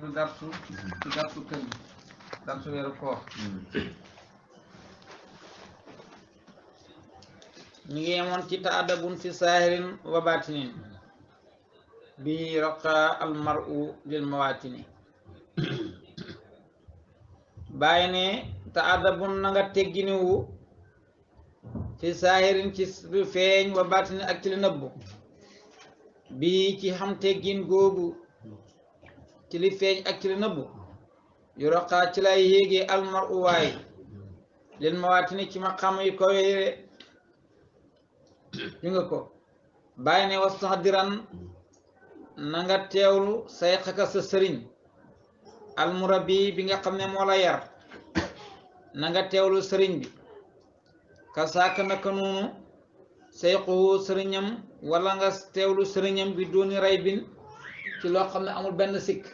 du darsu ci darsu kër gi darsu weeru koor ñu ngi yemoon ci taadabun fi saahirin wa baatinin bi raqa al mar'u lil mawatini bàyyi ne taadabun na nga tegginiwu fi saahirin ci lu feeñ wa baatinin ak ci li nëbbu bii ci xam teggin googu ci li feeñ ak ci li nëbbu yu raqa ci lay yéegee al mar'u waay lil mawatini ci maqam yu ko wéere yu nga ko bàyyi ne wastahdiran na nga teewlu say xaka sa sëriñ almurabi bi nga xam ne moo la yar na nga teewlu sëriñ bi ka saaka naka noonu sayxuhu sëriñam wala nga teewlu sëriñam bi dooni ray bin ci loo xam ne amul benn sikk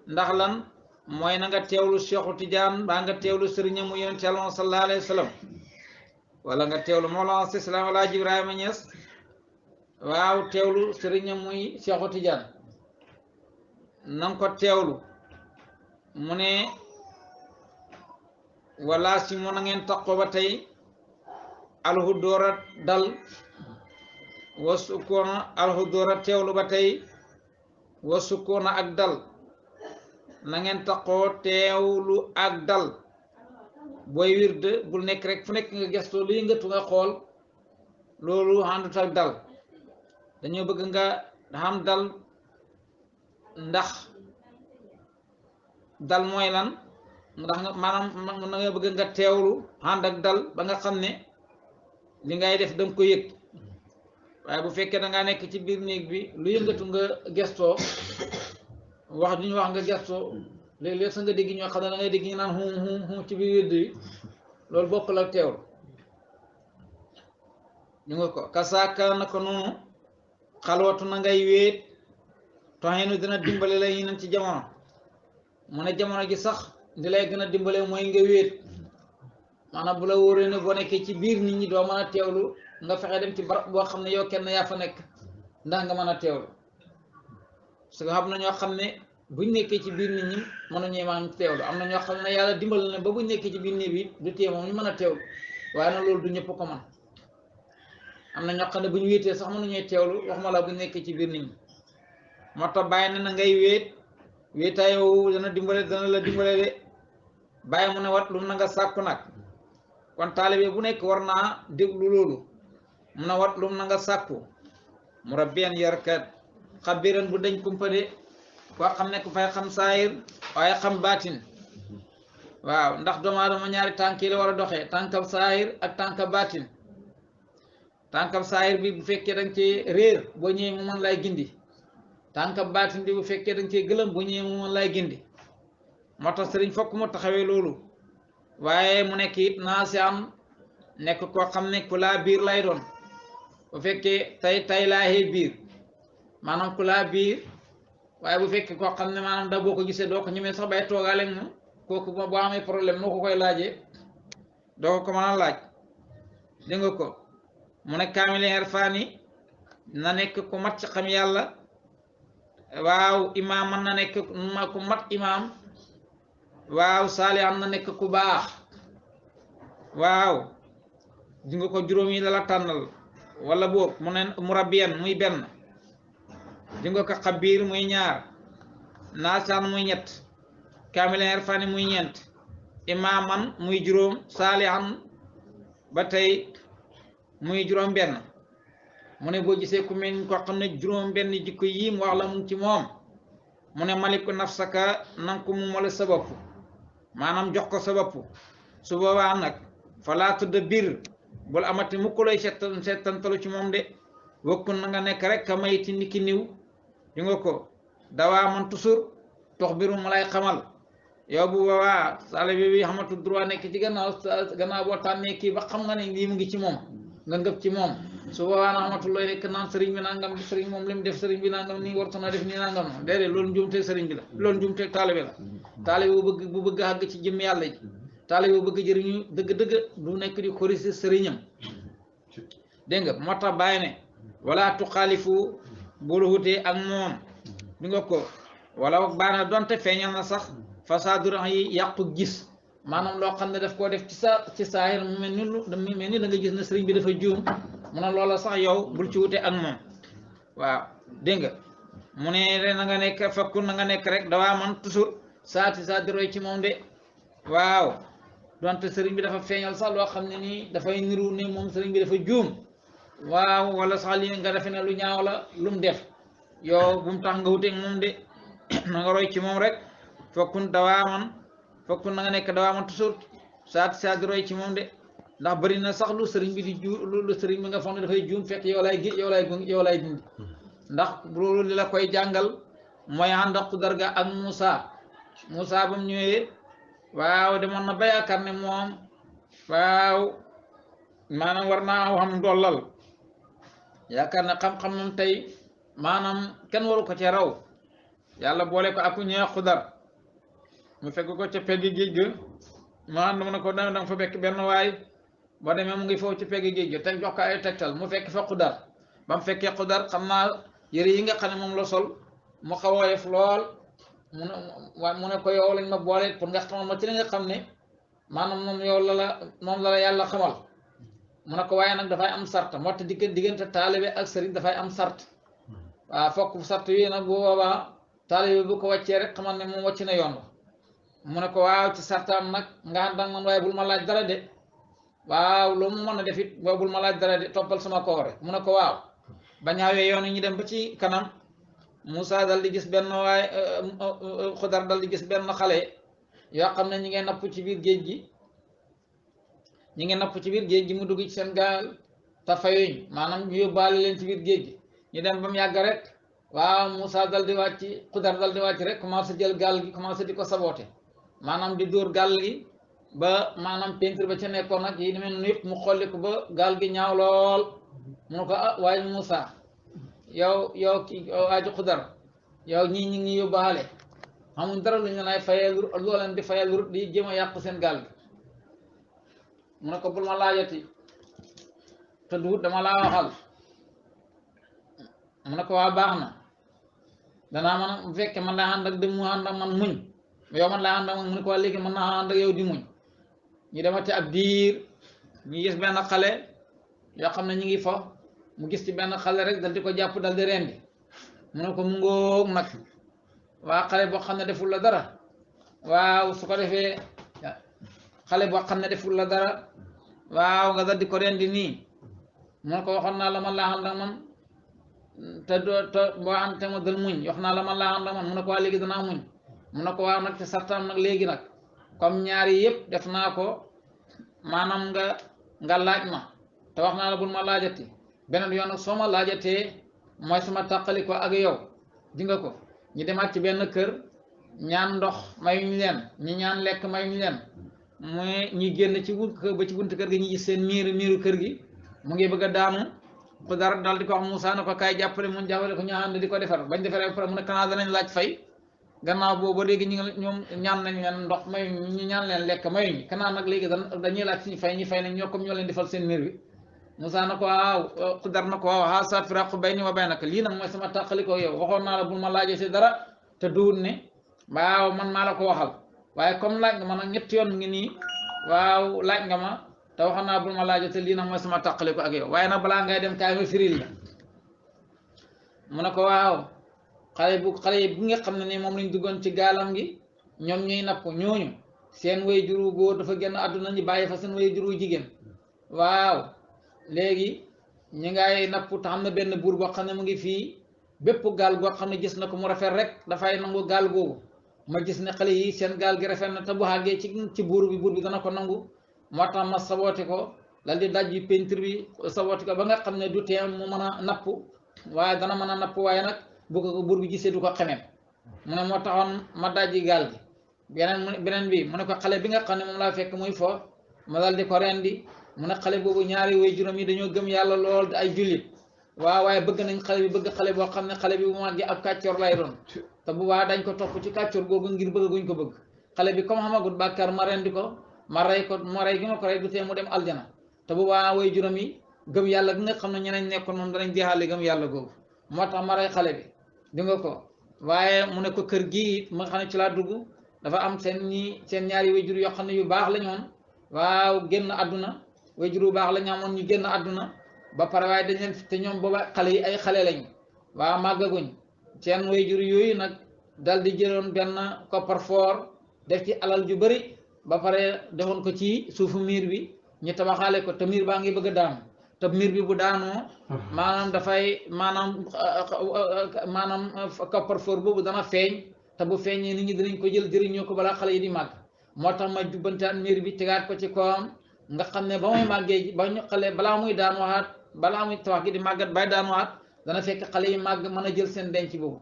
ndax lan mooy na nga teewlu Cheikhu Tidiane baa nga teewlu sëriñam mu yonent Yàlla sallallahu alayhi wa sallam wala nga teewlu Mawlana Seex Islaam Alaaji Ibrahima Ñas waaw teewlu sëriñam muy Cheikhu Tidiane nanga ko teewlu mu ne wala si mu na ngeen taqoo ba tey alxudóora dal wasukkoona alxudóora teewlu ba tey wasukkoona ak dal na ngeen taqoo teewlu ak dal booy wird bul nekk rek fu nekk nga gestoo luy ngëtu nga xool loolu àndut ak dal dañoo bëgg nga xam dal ndax dal mooy lan ndax nga maanaam na nga bëgg nga teewlu ànd ak dal ba nga xam ne li ngay def danga ko yëg waaye bu fekkee da ngaa nekk ci biir néeg bi lu yëngatu nga gestoo wax du ñu wax nga gestoo léeg-léeg sa nga dégg ñoo xam ne da ngay dégg ñu naan xum ci biir wédd yi loolu bokk la teewlu ñu nga ko kasaaka na ko noonu xalwatu na ngay wéet toxeenu dina dimbale la yi nañ ci jamono mu ne jamono gi sax di lay gën a dimbale mooy nga wéet maanaam bu la wóoree ne boo nekkee ci biir nit ñi doo mën a teewlu nga fexe dem ci barab boo xam ne yow kenn yaa fa nekk ndax nga mën a teewlu parce que xam na ñoo xam ne buñ nekkee ci biir nit ñi mënuñu maa teewlu am na ñoo xam ne yàlla dimbal na ba buñ nekkee ci biir nit bi du tee moom ñu mën a teewlu waaye nag loolu du ñëpp ko man am na ñoo xam ne bu ñu wéetee sax mënuñuy teewlu waxuma la buñ nekkee ci biir nit ñi moo tax bàyyi na ngay wéet wéetaay woowu dana la dimbale de bàyyi mu ne wat lu na nga sàkku nag kon taalibe bu nekk war naa déglu loolu mu ne wat lu na nga sàkku mu rabbiyan yarkat xabiran bu dañ kumpade koo xam ne ku fay xam saayir waaye xam baatin waaw ndax doomu aadama ñaari tànk yi la war a doxee tànkab saayir ak tànkab baatin tànkab saayir bi bu fekkee danga ci réer boo ñëwee mu mën lay gindi tànkab baatin bi bu fekkee danga ci gëlëm boo ñëwee mu mën lay gindi moo tax sëriñ fokk mu taxawee loolu waaye mu nekk it naa si am nekk koo xam ne ku laa biir lay doon bu fekkee tay laahee biir maanaam ku laa biir waaye bu fekkee koo xam ne maanaam da boo ko gisee doo ko ñemee sax bay toogaale moom kooku boo amee problème noo ko koy laajee doo ko mën a laaj dégg nga ko mu ne kaamil irfaani na nekk ku mat ci xam yàlla waaw imaam man na nekk ku mat imaam waaw saalihan na nekk ku baax waaw di nga ko juróom yi la tànnal wala boog mu ne murabbiyan muy benn di nga ko xabiir muy ñaar naasaan muy ñett kaamilan irfaani muy ñeent imaaman muy juróom saalihan ba tey muy juróom benn mu ne boo gisee ku mel ko xam ne juróom benn jikko yii mu wax la mu ci moom mu ne maliku nafsaka nanga ko mu mala sa bopp maanaam jox ko sa bopp su boobaa nag falaa tudd biir bul amati mukk lay seetantalu ci moom de wakkun na nga nekk rek ka mayti ni ki niw di nga ko dawaa man toujours tox biru mu lay xamal yow bu boobaa taalibe bi xamatu droit nekk ci gannaaw boo tànnee kii ba xam nga ne lii mu ngi ci moom nga ngëp ci moom su boobaa na xamatu looy nekk naan sëriñ bi nangam sëriñ moom li mu def sëriñ bi nangam nii wartu na def nii nangam noonu déedéet loolu njuumte sëriñ bi la loolu njuumte taalibe la taalibe bu bëgg àgg ci jëmm yàlla ji taalibe bu bëgg jëriñu dëgg-dëgg du nekk di xorisi sëriñam dégg nga moo tax bàyyi ne wala tuxaalifu bul wutee ak moom di nga ko wala baana donte feeñal na sax fasaadu yi yàqu gis maanaam loo xam ne daf koo def ci saahir mu mel ni da nga gis ne sëriñ bi dafa juum mu ne loola sax yow bul ci wute ak moom waaw dégg nga mu ne na nga nekk fakku na nga nekk rek dawaa man toujours saa di roy ci moom de waaw donte sëriñ bi dafa feeñal sax loo xam ne nii dafay niru ne moom sëriñ bi dafa juum waaw wala sax li nga defe ne lu ñaaw la lu mu def yow bu mu tax nga wuteeg moom de na nga roy ci moom rek fokkun dawaaman fokkun na nga nekk dawaaman toujours saa di roy ci moom de ndax bëri na sax lu sëriñ bi di lu sëriñ bi nga foog ne dafay juum fekk yow lay dindi ndax loolu li la koy jàngal mooy ànd ak Xudar ga ak Moussa ba mu ñëwee waaw demoon na ba yaakaar ne moom waaw maanaam war naa xam ndollal yaakaar ne xam-xam moom tey maanaam kenn waru ko ci raw yàlla boole ko ak ñëwee Xudar mu fekk ko ca pegg géej ga mu ne ko danga fa fekk benn waay boo demee mu ngi foofu ci pegg géej ga te jox ko ay tegtal mu fekk fa Xudar ba mu fekkee Xudar xam naa yëre yi nga xam ne moom la sol mu xaw a woyof lool mu ne ko yow lañ ma boole pour nga xamal ma ci li nga xam ne maanaam moom la yàlla xamal mu ne ko waaye nag dafay am sart moo tax diggante taalibe ak sëriñ dafay am sart waaw fokk sart yi nag bu boobaa taalibe bu ko wàccee rek xamal ne moom wàcc na yoon mu ne ko waaw ci sartaam nag nga ànd ak man waaye bul ma laaj dara de waaw lu mu mën a def it bul ma laaj dara de toppal sama koore mu ne ko waaw ba ñaawee yoon ñu dem ba ci kanam Moussa dal di gis benn waaye Xudar dal di gis benn xale yoo xam ne ñi ngeen napp ci biir géej gi mu dugg ci seen gaal te fayuñ maanaam ñu yóbbaale leen ci biir géej gi ñu dem ba mu yàgg rek waaw Moussa dal di wàcc Xudar dal di wàcc rek commencé jël gaal gi commencé di ko saboote maanaam di dóor gaal gi ba maanaam peinture ba ca nekkoon nag yi demee noonu yëpp mu xolli ko ba gaal gi ñaaw lool mu ne ko waaye Moussa yow kii aji Xudar yow ñii ñi ngi yóbbaale xamuñ dara lu ñu lay fayal loo leen di fayal rut di jéem a yàq seen gaal gi mu ne ko bul ma laajati te duut dama laa waxal mu ne ko waa baax na danaa man bu fekkee man laa ànd ak dem mu ànd ak man muñ yow man laa ànd ak man mu ne ko waa léegi mën naa ànd ak yow di muñ ñu demati ab diir ñu gis benn xale yoo xam ne ñu ngi fo mu gis ci benn xale rek dal di ko jàpp dal di rendi mu ne ko mu ngoog nag waa xale boo xam ne deful la dara waaw su ko defee xale boo xam ne deful la dara waaw nga dal di ko rendi nii mu ne ko waxoon naa la man laa ànd ak man te boo ànd te ma dal muñ wax naa la man laa ànd ak man mu ne ko waa léegi danaa muñ mu ne ko waaw nag te sartam nag léegi nag comme ñaari yëpp def naa ko maanaam nga laaj ma te wax naa la bul ma laajati beneen yoon nag soo ma laajatee mooy sama tàqali ko ak yow di nga ko ñu demaat ci benn kër ñaan ndox mayuñ leen ñi ñaan lekk mayuñ leen muy ñi génn ci ba ci buntu kër gi ñu gis seen miiru kër gi mu ngi bëgg a daanu Xudar daal di ko wax Moussa ne ko kaay jàppale mun jàppale ko ñu ànd di ko defar bañ defaree ba pare mu ne kanaa danañ laaj fay gannaaw boobu ba léegi ñoom ñaan nañ leen ndox mayuñ ñu ñaan leen lekk mayuñ kanaa nag léegi dañuy laaj suñu fay ñi fay nañ ñoo comme ñoo leen defal seen miir bi Moussa na ko waaw Xudar na ko waaw haasa firaqu bayni wa baynaka lii nag mooy sama tàqali ko yow waxoon naa la bul ma laajee si dara te duwut ne waaw man maa la ko waxal waaye comme laaj nga ma nag ñetti yoon ngi nii waaw laaj nga ma te waxoon naa bul ma laajee te lii nag mooy sama tàqali ko ak yow waaye nag balaa ngay dem kaay ma firil la mu ne ko waaw xale yi bu nga xam ne ni moom lañ duggoon ci gaalam gi ñoom ñuy napp ñooñu seen way juru góor dafa génn àdduna ñi bàyyi fa seen way juru jigéen waaw léegi ñi ngay napp te xam ne benn buur boo xam ne mu ngi fii bépp gaal goo xam ne gis na ko mu rafet rek dafay nangu gaal googu ma gis ne xale yi seen gaal gi rafet na te bu àggee ci buur bi dana ko nangu moo tax ma saboote ko dal di daj bi peinture bi saboote ko ba nga xam ne du tee mu mën a napp waaye dana mën a napp waaye nag bu ko buur bi gisee du ko xemem mu ne moo taxoon ma dajji gaal gi beneen bi mu ne ko xale bi nga xam ne moom laa fekk muy fo ma dal di ko rendi mu ne xale boobu ñaari way juróom yi dañoo gëm yàlla lool di ay jullit waaw waaye bëgg nañ xale bi bëgg xale boo xam ne xale bi bu màggee ab kàccoor lay doon te bu baax dañ ko topp ci kàccoor googu ngir bëgg guñ ko bëgg xale bi comme xamagut bàkkaar ma rendi ko ma rey gi ma ko rey du tee mu dem aljana te bu baax way juróom yi gëm yàlla gi nga xam ne ñeneen nekkoon moom danañ jeexaale gëm yàlla googu moo tax ma rey xale bi di nga ko waaye mu ne ko kër gi ma xam ne ci laa dugg dafa am seen ñaari wayjur yoo xam ne yu baax la ñoon waaw génn àdduna wayjur yu baax la ñu amoon ñu génn àdduna ba pare waaye dañ leen te ñoom booba xale yi ay xale lañ waaw màggaguñ seen wayjur yooyu nag dal di jëloon benn coffre-fort def ci alal ju bëri ba pare defoon ko ci suufu miir bi ñu tabaxaale ko te miir baa ngi bëgg a daanu te miir bi bu daanoo maanaam dafay maanaam coffre-fort boobu dana feeñ te bu feeñee nit ñi dinañ ko jël jëriñoo ko balaa xale yi di màgg moo tax ma jubbantaan miir bi tegaat ko ci kawam nga xam ne ba muy màggee ba ñu xale balaa muy daan waxaat balaa muy tabax gi di màggat bay daan waxaat dana fekk xale yi màgg mën a jël seen denc boobu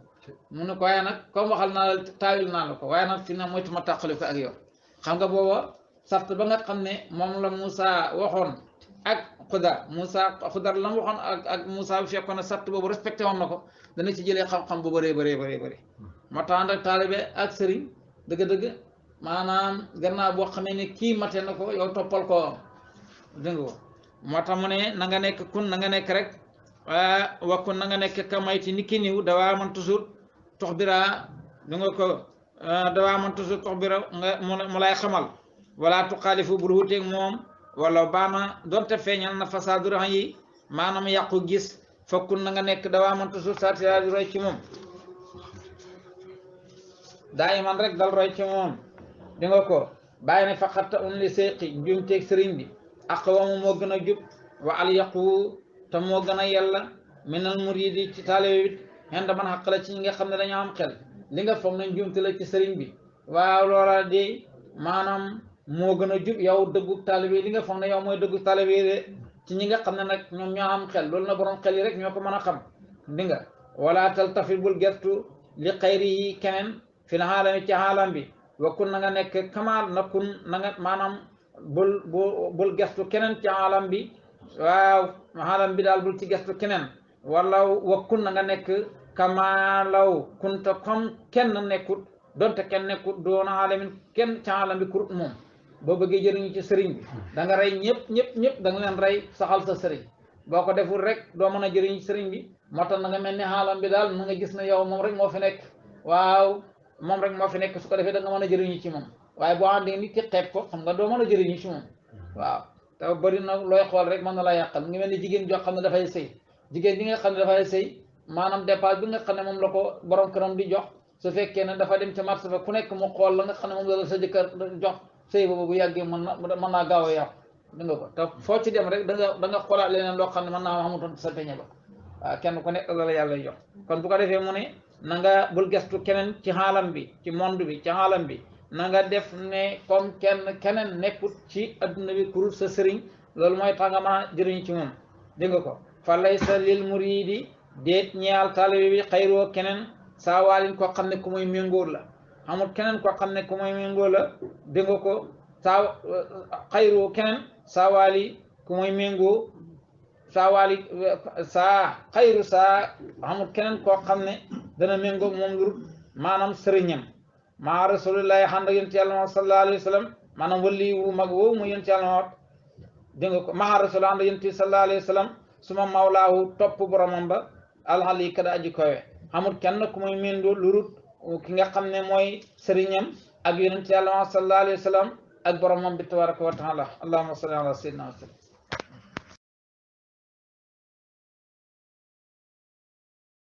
mu ne ko waaye nag comme waxal naa la taawil naa la ko waaye nag fi na mooy tuma tàqale ko ak yow xam nga booba sart ba nga xam ne moom la Moussa waxoon ak Xudar la mu waxoon ak Moussa bu fekkoon ne sart boobu respecté woon na ko dana ci jëlee xam-xam bu bëree bëri moo tax ànd ak taalibe ak sëriñ dëgg-dëgg maanaam gannaaw boo xamee ne kii mate na ko yow toppal ko dégg nga ko moo tax mu ne na nga nekk kun na nga nekk rek wakkun na nga nekk kamayti ni ki niw dawaa man toujours tox bira da nga ko dawaa man toujours tox bira nga mu lay xamal wala tuxaalifu bur wuteeg moom wala baana donte feeñal na fasaadu rax yi maanaam yàqu gis fokkun na nga nekk dawaa man toujours satiraadi roy ci moom daa iman rek dal roy ci moom di nga ko bàyyi ne faqatta un li seyqi njumteeg sëriñ bi aqwamu moo gën a jub wa al yaqu te moo gën a yàlla minal muridi ci taalibe bi xen da man xaq la ci ñi nga xam ne dañoo am xel li nga foog nañ njumte la ci sëriñ bi waaw loola di maanaam moo gën a jub yow dëggu taalibe li nga foog ne yow mooy dëggu taalibe de ci ñi nga xam ne nag ñoom ñoo am xel loolu na borom xel yi rek ñoo ko mën a xam di nga wala taltafit bul gertu li xayri yi keneen fi na xaalami ci xaalam bi wakkun na nga nekk kamaal na kun na nga maanaam bul gestu keneen ci xaalam bi waaw xaalam bi daal bul ci gestu keneen wala wakkun na nga nekk kamaalaw kunta comme kenn nekkut donte kenn nekkut doona xaalamin kenn ci xaalam bi kurut moom boo bëggee jëriñu ci sëriñ bi da nga rey ñëpp da nga leen rey saxal sa sëriñ boo ko deful rek doo mën a jëriñu ci sëriñ bi moo tax na nga mel ni xaalam bi daal na nga gis ne yow moom rek moo fi nekk waaw moom rek moo fi nekk su ko defee da nga mën a jëriñu ci moom waaye boo àndee nit ki xeeb ko xam nga doo mën a jëriñu ci moom waaw te bëri na looy xool rek mën na la yàqal mu ngi mel ni jigéen joo xam ne dafay sëy jigéen bi nga xam ne dafay sëy maanaam dépense bi nga xam ne moom la ko borom këram di jox su fekkee ne dafa dem ca marché fa ku nekk mu xool la nga xam ne moom la sa jëkkër jox sëy boobu bu yàggee mën naa gaaw a yàqu di nga ko te foo ci dem rek da nga xoolaat leneen loo xam ne mën naa xamutoon sa peñe ba waaw kenn ku nekk la la yàlla jox kon bu ko defee mu ne na nga bul gestu keneen ci xaalam bi ci monde bi ci xaalam bi na nga def ne comme keneen nekkut ci adduna bi kurut sa sëriñ loolu mooy tax nga mën a jëriñu ci moom dégg nga ko fa laysa lil muridi déet ñeal taalibe bi xayroo keneen saa waalin koo xam ne ku muy méngóor la amul keneen koo xam ne ku muy méngóor la dégg nga ko saa xayroo keneen saa waali ku muy méngoo saa waali saa xayru saa amul keneen koo xam ne dana méngoog moom lurut maanaam sëriñam maa rasulillahi xand ak yonent yàlla sallallahu alayhi wa sallam maanaam wali wu mag woowu mu yonent yàlla mat dégg nga ko maa rasul ànd yonent sallallahu alayhi wa sallam suma mawlaahu topp boromam ba alxali kada aji kowe amul kenn ku muy méndoo lurut ki nga xam ne mooy sëriñam ak yonent yàlla sallallahu alayhi wa sallam ak boromam bi tabaraka wa taala allahumma salli ala sayyidina wa sallam